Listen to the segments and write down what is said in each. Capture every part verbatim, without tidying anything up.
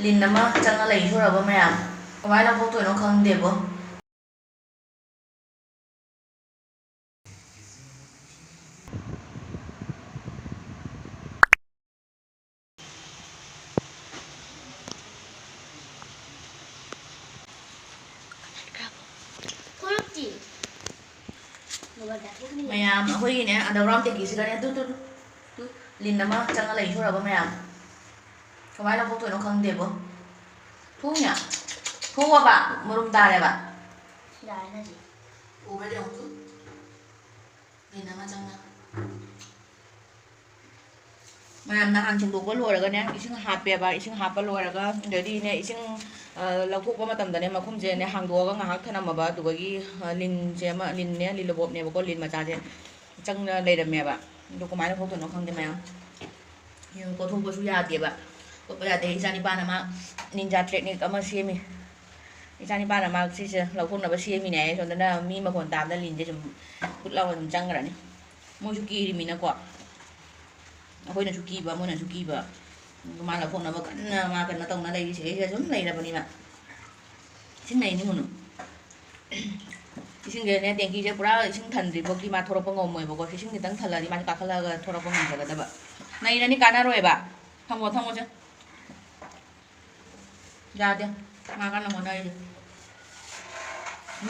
ꯂꯤꯟ ꯑꯃ ꯆꯪꯉ ꯂꯩ ꯁꯣꯔꯕ ꯃꯌꯥꯝ꯫ ꯀꯃꯥꯏꯅ ꯂꯧꯊꯣꯛꯇꯣꯏꯅꯣ ꯈꯪꯗꯦꯕꯣ꯫ ꯃꯌꯥꯝ ꯑꯩꯈꯣꯏꯒꯤꯅꯦ underground ꯇꯦꯡꯀꯤꯁꯤꯗꯅꯦ ꯇꯨ, ꯇꯨ, ꯇꯨ, ꯇꯨ, ꯂꯤꯟ ꯑꯃ ꯆꯪꯉ ꯂꯩ ꯁꯣꯔꯕ ꯃꯌꯥꯝ꯫ ꯀꯃꯥꯏꯅ ꯂꯧꯊꯣꯛꯇꯣꯏꯅꯣ ꯈꯪꯗꯦꯕꯣ꯫ ꯊꯣꯡꯉꯦ? ꯊꯣꯛꯑꯕ? ꯃꯔꯨꯝ ꯇꯥꯔꯦꯕ? ꯌꯥꯔꯦ ꯍꯧꯖꯤꯛ꯫ ꯎꯕ꯭ꯔꯥ ꯌꯦꯡꯉꯨ ꯇꯨ꯫ ꯂꯤꯟ ꯑꯃ ꯆꯪꯉ꯫ ꯃꯌꯥꯝ ꯅꯍꯥꯟ ꯁꯦꯡꯗꯣꯛꯄ ꯂꯣꯏꯔꯒꯅꯦ, ꯏꯁꯤꯡ ꯍꯥꯞꯄꯦꯕ, ꯏꯁꯤꯡ ꯍꯥꯞꯄ ꯂꯣꯏꯔꯒ ꯑꯗꯩꯗꯤꯅꯦ, ꯏꯁꯤꯡ, ꯑ, ꯂꯧꯊꯣꯛꯄ ꯃꯇꯝꯗꯅꯦ, ꯃꯈꯨꯝꯁꯦꯅꯦ ꯍꯥꯡꯗꯣꯛꯑꯒ ꯉꯥꯏꯍꯥꯛ ꯊꯅꯝꯃꯕ, ꯑꯗꯨꯒꯒꯤ, ꯑ, ꯂꯤꯟꯁꯦ ꯑꯃ, ꯂꯤꯟꯅꯦ, ꯂꯤꯂꯣꯕꯣꯞꯅꯦꯕꯀꯣ, ꯂꯤꯟ ꯃꯆꯥꯁꯦ ꯆꯪꯅ ꯂꯩꯔꯝꯃꯦꯕ꯫ ꯑꯗꯣ ꯀꯃꯥꯏꯅ ꯂꯧꯊꯣꯛꯇꯣꯏꯅꯣ ꯈꯪꯗꯦ ꯃꯌꯥꯝ꯫ ꯌꯦꯡꯉꯨꯀꯣ, ꯊꯣꯛꯄꯁꯨ ꯌꯥꯗꯦꯕ, ꯊꯣꯛꯄ ꯌꯥꯗꯦ꯫ ꯏꯆꯥ ꯅꯤꯄꯥꯅ ꯃꯥ ninja technique ꯑꯃ ꯁꯦꯝꯃꯤ꯫ ꯏꯆꯥ ꯅꯤꯄꯥꯅ ꯃꯥ ꯁꯤꯁꯦ ꯂꯧꯊꯣꯛꯅꯕ ꯁꯦꯝꯃꯤꯅꯦ ꯍꯥꯏꯌꯦ꯫ ꯁꯣꯝꯗꯅ ꯃꯤ ꯃꯈꯣꯟ ꯇꯥꯕꯗ ꯂꯤꯟꯁꯦ ꯁꯨꯝ ꯐꯨꯠ ꯂꯥꯎꯅ ꯑꯗꯨꯝ ꯆꯪꯈ꯭ꯔꯅꯤ꯫ ꯃꯣꯏꯁꯨ ꯀꯤꯔꯤꯃꯤꯅꯀꯣ, ꯑꯩꯈꯣꯏꯅꯁꯨ ꯀꯤꯕ, ꯃꯣꯏꯅꯁꯨ ꯀꯤꯕ꯫ ꯑꯗꯨ ꯃꯥ ꯂꯧꯊꯣꯛꯅꯕ ꯀꯟꯅ ꯃꯥ ꯀꯩꯅꯣ ꯇꯧꯅ ꯂꯩꯔꯤ, ꯁꯤꯗꯩꯁꯤꯗ ꯁꯨꯝ ꯂꯩꯔꯕꯅꯤꯕ꯫ ꯁꯤ ꯅꯩꯅꯤ ꯃꯨꯅꯨ꯫ ꯏꯁꯤꯡꯁꯦꯅꯦ, ꯇꯦꯡꯀꯤꯁꯦ ꯄꯨꯔꯥ ꯏꯁꯤꯡ ꯊꯟꯗ꯭ꯔꯤꯐꯥꯎꯗꯤ ꯃꯥ ꯊꯣꯔꯛꯄ ꯉꯝꯃꯣꯏꯕꯀꯣ꯫ ꯏꯁꯤꯡ ꯈꯤꯇꯪ ꯊꯜꯂꯗꯤ ꯃꯥꯁꯦ ꯀꯥꯈꯠꯂꯒ ꯊꯣꯔꯛꯄ ꯉꯝꯖꯒꯗꯕ꯫ ꯅꯩꯔꯅꯤ, ꯀꯥꯟꯅꯔꯣꯏꯕ꯫ ꯊꯝꯃꯣ, ꯊꯝꯃꯣꯁꯦ꯫ ꯌꯥꯗꯦ꯫ ꯃꯥ ꯀꯟꯅ ꯍꯣꯠꯅꯔꯤ꯫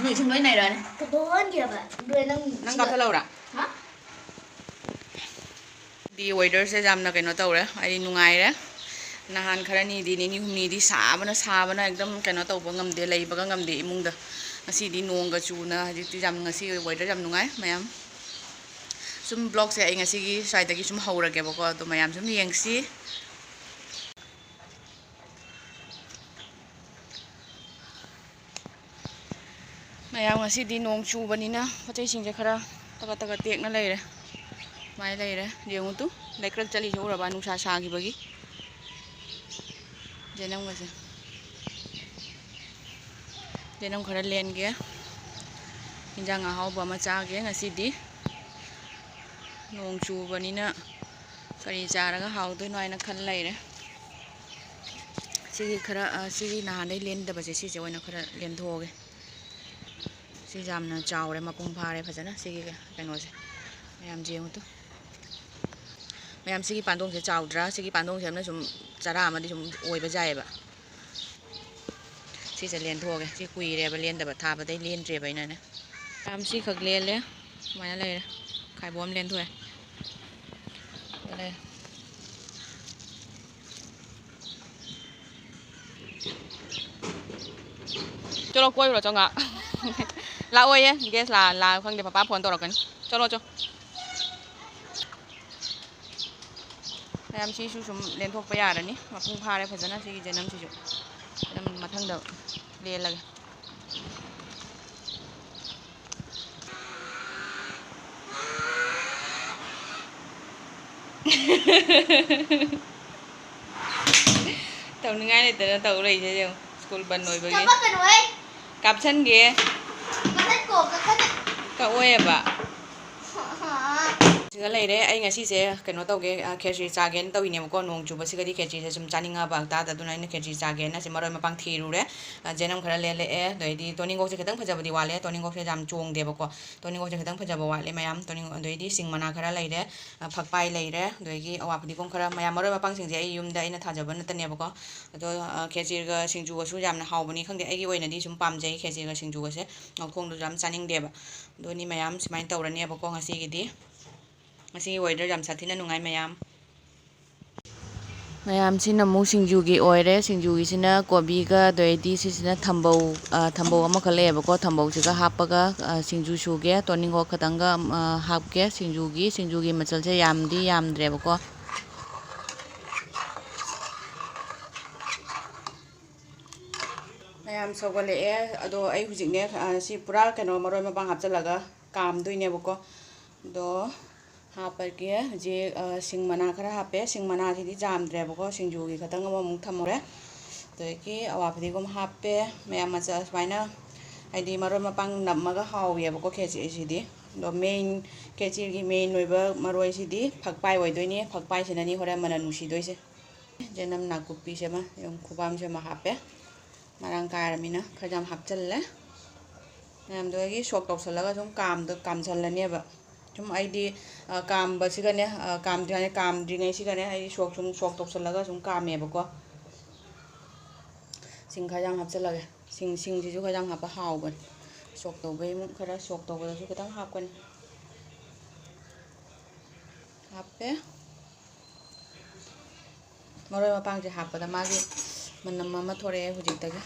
ꯃꯤ ꯏꯁꯤꯡ ꯂꯣꯏ ꯅꯩꯔꯛꯑꯅꯤ꯫ ꯀꯩꯗꯧꯍꯟꯒꯦꯕ? ꯑꯗꯨ ꯅꯪ ꯅꯪ ꯁꯤꯗ ꯀꯥꯈꯠꯂꯛꯎꯔꯥ? ꯍꯥ? ꯗꯤ weatherꯁꯦ ꯌꯥꯝꯅ ꯀꯩꯅꯣ ꯇꯧꯔꯦ, ꯑꯩ ꯅꯨꯡꯉꯥꯏꯔꯦ꯫ ꯅꯍꯥꯟ ꯈꯔꯅꯤꯗꯤ, ꯅꯤꯅꯤ ꯍꯨꯝꯅꯤꯗꯤ ꯁꯥꯕꯅ, ꯁꯥꯕꯅ ꯑꯦꯛꯗꯝ ꯀꯩꯅꯣ ꯇꯧꯕ ꯉꯝꯗꯦ, ꯂꯩꯕꯒ ꯉꯝꯗꯦ ꯏꯃꯨꯡꯗ꯫ ꯉꯁꯤꯗꯤ ꯅꯣꯡꯒ ꯆꯨꯅ, ꯍꯧꯖꯤꯛꯇꯤ ꯌꯥꯝ, ꯉꯁꯤ weather ꯌꯥꯝ ꯅꯨꯡꯉꯥꯏ ꯃꯌꯥꯝ꯫ ꯁꯨꯝ vlogꯁꯦ ꯑꯩ ꯉꯁꯤꯒꯤ ꯁ꯭ꯋꯥꯏꯗꯒꯤ ꯁꯨꯝ ꯍꯧꯔꯒꯦꯕꯀꯣ, ꯑꯗꯣ ꯃꯌꯥꯝ ꯁꯨꯝ ꯌꯦꯡꯁꯤ꯫ ꯃꯌꯥꯝ, ꯉꯁꯤꯗꯤ ꯅꯣꯡ ꯆꯨꯕꯅꯤꯅ ꯄꯣꯠ ꯆꯩꯁꯤꯡꯁꯦ ꯈꯔ ꯇꯒꯠ ꯇꯒꯠ ꯇꯦꯛꯅ ꯂꯩꯔꯦ꯫ ꯁꯨꯃꯥꯏꯅ ꯂꯩꯔꯦ꯫ ꯌꯦꯡꯉꯨ ꯇꯨ, ꯂꯩꯀ꯭ꯔꯛ ꯆꯠꯂꯤꯁꯦ ꯎꯔꯕ? ꯅꯨꯡꯁꯥ ꯁꯥꯈꯤꯕꯒꯤ꯫ ꯌꯦꯅꯝꯒꯁꯦ꯫ ꯌꯦꯅꯝ ꯈꯔ ꯂꯦꯟꯒꯦ꯫ ꯏꯟꯖꯥꯡ ꯑꯍꯥꯎꯕ ꯑꯃ ꯆꯥꯒꯦ ꯉꯁꯤꯗꯤ꯫ ꯅꯣꯡ ꯆꯨꯕꯅꯤꯅ ꯀꯔꯤ ꯆꯥꯔꯒ ꯍꯥꯎꯗꯣꯏꯅꯣ ꯍꯥꯏꯅ ꯈꯜ ꯂꯩꯔꯦ꯫ ꯁꯤꯒꯤ ꯈꯔ, ꯑ, ꯁꯤꯒꯤ ꯅꯍꯥꯟꯗꯩ ꯂꯦꯟꯗꯕꯁꯦ, ꯁꯤꯁꯦ ꯑꯣꯏꯅ ꯈꯔ ꯂꯦꯟꯊꯣꯛꯑꯒꯦ꯫ ꯁꯤ ꯌꯥꯝꯅ ꯆꯥꯎꯔꯦ, ꯃꯄꯨꯡ ꯐꯥꯔꯦ ꯐꯖꯅ꯫ ꯁꯤꯒꯤ ꯀꯩꯅꯣꯁꯦ ꯃꯌꯥꯝ ꯌꯦꯡꯉꯨ ꯇꯨ꯫ ꯃꯌꯥꯝ, ꯁꯤꯒꯤ ꯄꯥꯟꯗꯣꯡꯁꯦ ꯆꯥꯎꯗ꯭ꯔꯥ? ꯁꯤꯒꯤ ꯄꯥꯟꯗꯣꯡꯁꯦ ꯑꯃꯅ ꯁꯨꯝ ꯆꯔꯥ ꯑꯃꯗꯤ ꯁꯨꯝ ꯑꯣꯏꯕ ꯌꯥꯏꯌꯦꯕ꯫ ꯁꯤꯁꯦ ꯂꯦꯟꯊꯣꯛꯑꯒꯦ꯫ ꯁꯤ ꯀꯨꯏꯔꯦꯕ ꯂꯦꯟꯗꯕ, ꯊꯥꯕꯗꯩ ꯂꯦꯟꯗ꯭ꯔꯦꯕ ꯑꯩꯅꯅꯦ꯫ ꯃꯌꯥꯝ, ꯁꯤꯈꯛ ꯂꯦꯜꯂꯦ꯫ ꯁꯨꯃꯥꯏꯅ ꯂꯩꯔꯦ꯫ ꯈꯥꯏꯕꯣꯝ ꯑꯃ ꯂꯦꯟꯊꯣꯛꯑꯦ꯫ ꯂꯩꯔꯦ꯫ ꯆꯠꯂꯣ, ꯀꯣꯏꯔꯨꯔꯣ ꯆꯣ ꯉꯥꯛ꯫ ꯂꯥꯛꯑꯣꯌꯦ, ꯒꯦꯁ ꯂꯥꯛ-, ꯂꯥꯛꯑ ꯈꯪꯗꯦ, ꯄꯄꯥ ꯐꯣꯟ ꯇꯧꯔꯛꯀꯅꯤ꯫ ꯆꯠꯂꯣ ꯆꯣ꯫ ꯃꯌꯥꯝ, ꯁꯤꯁꯨ ꯁꯨꯝ ꯂꯦꯟꯊꯣꯛꯄ ꯌꯥꯔꯅꯤ꯫ ꯃꯄꯨꯡ ꯐꯥꯔꯦ ꯐꯖꯅ ꯁꯤꯒꯤ ꯖꯦꯅꯝꯁꯤꯁꯨ꯫ ꯑꯗꯨꯝ ꯃꯊꯪꯗ ꯂꯦꯜꯂꯒꯦ꯫ ꯇꯧꯅꯤꯡꯉꯥꯏ ꯂꯩꯇꯅ ꯇꯧ ꯂꯩꯁꯦ ꯌꯦꯡꯉꯨ, ꯁ꯭ꯀꯨꯜ ꯕꯟ ꯑꯣꯏꯕꯒꯤ꯫ ꯀꯥꯞꯄꯛꯀꯅꯨꯍꯦ꯫ ꯀꯥꯞꯁꯟꯒꯦ꯫ ꯃꯊꯛ ꯀꯣ, ꯀꯥꯈꯠ-, ꯀꯛꯑꯣꯏꯕ꯫ ꯁꯤꯒ ꯂꯩꯔꯦ꯫ ꯑꯩ ꯉꯁꯤꯁꯦ ꯀꯩꯅꯣ ꯇꯧꯒꯦ, ꯑ, ꯈꯦꯆ꯭ꯔꯤ ꯆꯥꯒꯦꯅ ꯇꯧꯔꯤꯅꯦꯕꯀꯣ꯫ ꯅꯣꯡ ꯆꯨꯕꯁꯤꯒꯗꯤ ꯈꯦꯆ꯭ꯔꯤꯁꯦ ꯁꯨꯝ ꯆꯥꯅꯤꯡꯉꯛꯑꯕ ꯉꯟꯇꯥꯗ, ꯑꯗꯨꯅ ꯑꯩꯅ ꯈꯦꯆ꯭ꯔꯤ ꯆꯥꯒꯦꯅ ꯁꯤ ꯃꯔꯣꯏ ꯃꯄꯥꯡ ꯊꯤꯔꯨꯔꯦ꯫ ꯑ, ꯖꯦꯅꯝ ꯈꯔ ꯂꯦꯜꯂꯛꯑꯦ, ꯑꯗꯩꯗꯤ ꯇꯣꯅꯤꯡꯈꯣꯛꯁꯦ ꯈꯤꯇꯪ ꯐꯖꯕꯗꯤ ꯋꯥꯠꯂꯦ, ꯇꯣꯅꯤꯡꯈꯣꯛꯁꯦ ꯌꯥꯝ ꯆꯣꯡꯗꯦꯕꯀꯣ꯫ ꯇꯣꯅꯤꯡꯈꯣꯛꯁꯦ ꯈꯤꯇꯪ ꯐꯖꯕ ꯋꯥꯠꯂꯦ ꯃꯌꯥꯝ꯫ ꯇꯣꯅꯤꯡ-, ꯑꯗꯩꯗꯤ ꯁꯤꯡ ꯃꯅꯥ ꯈꯔ ꯂꯩꯔꯦ, ꯑ, ꯐꯛꯄꯥꯏ ꯂꯩꯔꯦ, ꯑꯗꯒꯤ ꯑꯋꯥ ꯐꯗꯤꯒꯣꯝ ꯈꯔ, ꯃꯌꯥꯝ ꯃꯔꯣꯏ ꯃꯄꯥꯡꯁꯤꯡꯁꯦ ꯑꯩ ꯌꯨꯝꯗ ꯑꯩꯅ ꯊꯥꯖꯕ ꯅꯠꯇꯅꯦꯕꯀꯣ꯫ ꯑꯗꯣ, ꯑ, ꯈꯦꯆ꯭ꯔꯤꯒ ꯁꯤꯡꯖꯨꯒꯁꯨ ꯌꯥꯝꯅ ꯍꯥꯎꯕꯅꯤ ꯈꯪꯗꯦ, ꯑꯩꯒꯤ ꯑꯣꯏꯅꯗꯤ ꯁꯨꯝ ꯄꯥꯝꯖꯩ ꯈꯦꯆ꯭ꯔꯤꯒ ꯁꯤꯡꯖꯨꯒꯁꯦ꯫ ꯉꯧꯊꯣꯡꯗꯨꯁꯨ ꯌꯥꯝ ꯆꯥꯅꯤꯡꯗꯦꯕ꯫ ꯑꯗꯨꯅꯤ ꯃꯌꯥꯝ, ꯁꯨꯃꯥꯏꯅ ꯇꯧꯔꯅꯦꯕꯀꯣ ꯉꯁꯤꯒꯤꯗꯤ꯫ ꯉꯁꯤꯒꯤ weather ꯌꯥꯝ ꯁꯥꯊꯤꯅ ꯅꯨꯡꯉꯥꯏ ꯃꯌꯥꯝ꯫ ꯃꯌꯥꯝꯁꯤꯅ ꯑꯃꯨꯛ ꯁꯤꯡꯖꯨꯒꯤ ꯑꯣꯏꯔꯦ꯫ ꯁꯤꯡꯖꯨꯒꯤꯁꯤꯅ ꯀꯣꯕꯤꯒ, ꯑꯗꯩꯗꯤ ꯁꯤꯁꯤꯅ ꯊꯝꯕꯧ, ꯑ, ꯊꯝꯕꯧ ꯑꯃꯈꯛ ꯂꯩꯌꯦꯕꯀꯣ꯫ ꯊꯝꯕꯧꯁꯤꯒ ꯍꯥꯞꯄꯒ, ꯑ, ꯁꯤꯡꯖꯨ ꯁꯨꯒꯦ꯫ ꯇꯣꯅꯤꯡꯈꯣꯛ ꯈꯛꯇꯪꯒ, ꯑ, ꯍꯥꯞꯀꯦ꯫ ꯁꯤꯡꯖꯨꯒꯤ, ꯁꯤꯡꯖꯨꯒꯤ ꯃꯆꯜꯁꯦ ꯌꯥꯝꯗꯤ ꯌꯥꯝꯗ꯭ꯔꯦꯕꯀꯣ꯫ ꯃꯌꯥꯝ ꯁꯧꯒꯠꯂꯛꯑꯦ꯫ ꯑꯗꯣ ꯑꯩ ꯍꯧꯖꯤꯛꯅꯦ, ꯑ, ꯁꯤ ꯄꯨꯔꯥ ꯀꯩꯅꯣ ꯃꯔꯣꯏ ꯃꯄꯥꯡ ꯍꯥꯞꯆꯤꯜꯂꯒ ꯀꯥꯝꯗꯣꯏꯅꯦꯕꯀꯣ꯫ ꯑꯗꯣ ꯍꯥꯞꯄꯒꯦ ꯍꯧꯖꯤꯛ, ꯑ, ꯁꯤꯡ ꯃꯅꯥ ꯈꯔ ꯍꯥꯞꯄꯦ꯫ ꯁꯤꯡ ꯃꯅꯥꯁꯤꯗꯤ ꯌꯥꯝꯗ꯭ꯔꯦꯕꯀꯣ, ꯁꯤꯡꯖꯨꯒꯤ ꯈꯛꯇꯪ ꯑꯃꯃꯨꯛ ꯊꯝꯃꯨꯔꯦ꯫ ꯑꯗꯒꯤ ꯑꯋꯥ ꯐꯗꯤꯒꯣꯝ ꯍꯥꯞꯄꯦ꯫ ꯃꯌꯥꯝ ꯃꯆꯜ ꯁꯨꯃꯥꯏꯅ, ꯍꯥꯏꯗꯤ ꯃꯔꯣꯏ ꯃꯄꯥꯡ ꯅꯝꯃꯒ ꯍꯥꯎꯋꯦꯕꯀꯣ ꯈꯦꯆ꯭ꯔꯤꯁꯤꯗꯤ꯫ ꯑꯗꯣ main, ꯈꯦꯆ꯭ꯔꯤꯒꯤ main ꯑꯣꯏꯕ ꯃꯔꯣꯏꯁꯤꯗꯤ ꯐꯛꯄꯥꯏ ꯑꯣꯏꯗꯣꯏꯅꯦ꯫ ꯐꯛꯄꯥꯏꯁꯤꯅꯅꯤ ꯍꯣꯔꯦꯟ ꯃꯅꯝ ꯅꯨꯡꯁꯤꯗꯣꯏꯁꯦ꯫ ꯆꯅꯝ ꯅꯥꯀꯨꯞꯄꯤꯁꯦ ꯑꯃ, ꯌꯦꯔꯨꯝ ꯈꯨꯕꯥꯝꯁꯦ ꯑꯃ ꯍꯥꯞꯄꯦ꯫ ꯃꯔꯥꯡ ꯀꯥꯏꯔꯃꯤꯅ ꯈꯔ ꯌꯥꯝ ꯍꯥꯞꯆꯜꯂꯦ꯫ ꯃꯌꯥꯝꯗꯣ ꯑꯩꯒꯤ ꯁꯣꯛ ꯇꯧꯁꯜꯂꯒ ꯁꯨꯝ ꯀꯥꯝꯗ-, ꯀꯥꯝꯁꯜꯂꯅꯦꯕ꯫ ꯁꯨꯝ ꯑꯩꯗꯤ, ꯑ, ꯀꯥꯝꯕꯁꯤꯒꯅꯦ, ꯑ, ꯀꯥꯝꯗ꯭ꯔꯤꯉꯩ-, ꯀꯥꯝꯗ꯭ꯔꯤꯉꯩꯁꯤꯒꯅꯦ ꯑꯩꯗꯤ ꯁꯣꯛ ꯁꯨꯝ ꯁꯣꯛ ꯇꯧꯁꯜꯂꯒ ꯁꯨꯝ ꯀꯥꯝꯃꯦꯕꯀꯣ꯫ ꯁꯤꯡ ꯈꯔ ꯌꯥꯝ ꯍꯥꯞꯆꯜꯂꯒꯦ꯫ ꯁꯤꯡ, ꯁꯤꯡꯁꯤꯁꯨ ꯈꯔ ꯌꯥꯝ ꯍꯥꯞꯄ ꯍꯥꯎꯕꯅꯤ꯫ ꯁꯣꯛ ꯇꯧꯕꯩ ꯑꯃꯨꯛ ꯈꯔ ꯁꯣꯛ ꯇꯧꯕꯗꯁꯨ ꯈꯤꯇꯪ ꯍꯥꯞꯀꯅꯤ꯫ ꯍꯥꯞꯄꯦ꯫ ꯃꯔꯣꯏ ꯃꯄꯥꯡꯁꯦ ꯍꯥꯞꯄꯗ ꯃꯥꯒꯤ ꯃꯅꯝ ꯑꯃ ꯊꯣꯔꯛꯑꯦ ꯍꯧꯖꯤꯛꯇꯒꯤ꯫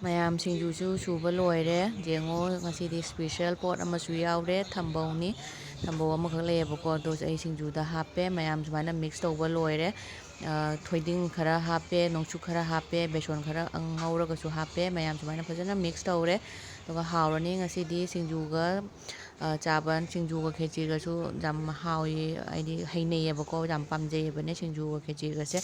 ꯃꯌꯥꯝ, ꯁꯤꯡꯖꯨꯁꯨ ꯁꯨꯕ ꯂꯣꯏꯔꯦ꯫ ꯌꯦꯡꯉꯣ, ꯉꯁꯤꯗꯤ special ꯄꯣꯠ ꯑꯃꯁꯨ ꯌꯥꯎꯔꯦ, ꯊꯝꯕꯧꯅꯤ꯫ ꯊꯝꯕꯧ ꯑꯃꯈꯛ ꯂꯩꯌꯦꯕꯀꯣ, ꯑꯗꯣ ꯑꯩ ꯁꯤꯡꯖꯨꯗ ꯍꯥꯞꯄꯦ꯫ ꯃꯌꯥꯝ ꯁꯨꯃꯥꯏꯅ mix ꯇꯧꯕ ꯂꯣꯏꯔꯦ꯫ ꯑ, ꯊꯣꯏꯗꯤꯡ ꯈꯔ ꯍꯥꯞꯄꯦ, ꯅꯣꯡꯆꯨꯞ ꯈꯔ ꯍꯥꯞꯄꯦ, ꯕꯦꯁꯣꯟ ꯈꯔ ꯉꯧꯔꯒꯁꯨ ꯍꯥꯞꯄꯦ꯫ ꯃꯌꯥꯝ ꯁꯨꯃꯥꯏꯅ ꯐꯖꯅ mix ꯇꯧꯔꯦ꯫ ꯑꯗꯨꯒ ꯍꯥꯎꯔꯅꯤ ꯉꯁꯤꯗꯤ ꯁꯤꯡꯖꯨꯒ, ꯑ, ꯆꯥꯕ, ꯁꯤꯡꯖꯨꯒ ꯈꯦꯆꯤꯒꯁꯨ ꯌꯥꯝ ꯍꯥꯎꯏ, ꯍꯥꯏꯗꯤ ꯍꯩꯅꯩꯌꯦꯕꯀꯣ, ꯌꯥꯝ ꯄꯥꯝꯖꯩꯌꯦꯕꯅꯦ ꯁꯤꯡꯖꯨꯒ ꯈꯦꯆꯤꯒꯁꯦ꯫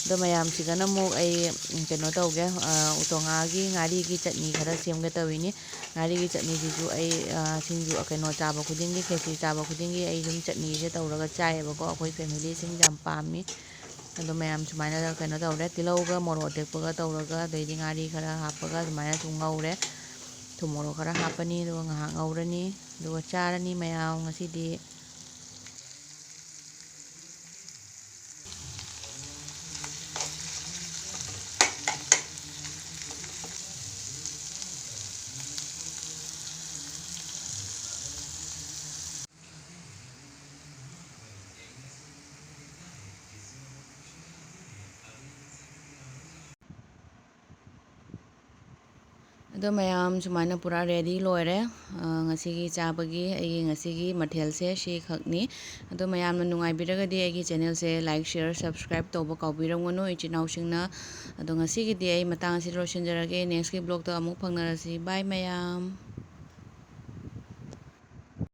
ꯑꯗꯣ ꯃꯌꯥꯝꯁꯤꯒꯅ ꯑꯃꯨꯛ ꯑꯩ, ꯎꯝ, ꯀꯩꯅꯣ ꯇꯧꯒꯦ, ꯑ, ꯎꯇꯣꯡꯉꯥꯒꯤ ꯉꯥꯔꯤꯒꯤ ꯆꯠꯅꯤ ꯈꯔ ꯁꯦꯝꯒꯦ ꯇꯧꯔꯤꯅꯤ꯫ ꯉꯥꯔꯤꯒꯤ ꯆꯠꯅꯤꯁꯤꯁꯨ ꯑꯩ, ꯑ, ꯁꯤꯡꯖꯨ, ꯀꯩꯅꯣ ꯆꯥꯕ ꯈꯨꯗꯤꯡꯒꯤ, ꯈꯦꯆꯤ ꯆꯥꯕ ꯈꯨꯗꯤꯡꯒꯤ ꯑꯩ ꯑꯗꯨꯝ ꯆꯠꯅꯤꯁꯦ ꯇꯧꯔꯒ ꯆꯥꯏꯌꯦꯕꯀꯣ꯫ ꯑꯩꯈꯣꯏ familyꯁꯤꯡ ꯌꯥꯝ ꯄꯥꯝꯃꯤ꯫ ꯑꯗꯣ ꯃꯌꯥꯝ ꯁꯨꯃꯥꯏꯅ ꯀꯩꯅꯣ ꯇꯧꯔꯦ, ꯇꯤꯜꯍꯧꯒ ꯃꯣꯔꯣꯛ ꯑꯇꯦꯛꯄꯒ ꯇꯧꯔꯒ, ꯑꯗꯩꯗꯤ ꯉꯥꯔꯤ ꯈꯔ ꯍꯥꯞꯄꯒ ꯑꯗꯨꯃꯥꯏꯅ ꯁꯨꯝ ꯉꯧꯔꯦ꯫ ꯊꯨꯝ ꯃꯣꯔꯣꯛ ꯈꯔ ꯍꯥꯞꯄꯅꯤ, ꯑꯗꯨꯒ ꯉꯥꯏꯍꯥꯛ ꯉꯧꯔꯅꯤ, ꯑꯗꯨꯒ ꯆꯥꯔꯅꯤ ꯃꯌꯥꯝ ꯉꯁꯤꯗꯤ꯫ ꯑꯗꯣ ꯃꯌꯥꯝ, ꯁꯨꯃꯥꯏꯅ ꯄꯨꯔꯥ ready ꯂꯣꯏꯔꯦ꯫ ꯑ, ꯉꯁꯤꯒꯤ ꯆꯥꯕꯒꯤ ꯑꯩꯒꯤ ꯉꯁꯤꯒꯤ ꯃꯊꯦꯜꯁꯦ ꯁꯤ ꯈꯛꯅꯤ꯫ ꯑꯗꯣ ꯃꯌꯥꯝꯅ ꯅꯨꯡꯉꯥꯏꯕꯤꯔꯒꯗꯤ ꯑꯩꯒꯤ channelꯁꯦ like, share, subscribe ꯇꯧꯕ ꯀꯥꯎꯕꯤꯔꯝꯒꯅꯨ, ꯏꯆꯤꯟ ꯏꯅꯥꯎꯁꯤꯡꯅ꯫ ꯑꯗꯣ ꯉꯁꯤꯒꯤꯗꯤ ꯑꯩ ꯃꯇꯥꯡ ꯑꯁꯤꯗ ꯂꯣꯏꯁꯤꯟꯖꯔꯒꯦ꯫ Nextꯀꯤ vlogꯇ ꯑꯃꯨꯛ ꯐꯪꯅꯔꯁꯤ꯫ Bye ꯃꯌꯥꯝ꯫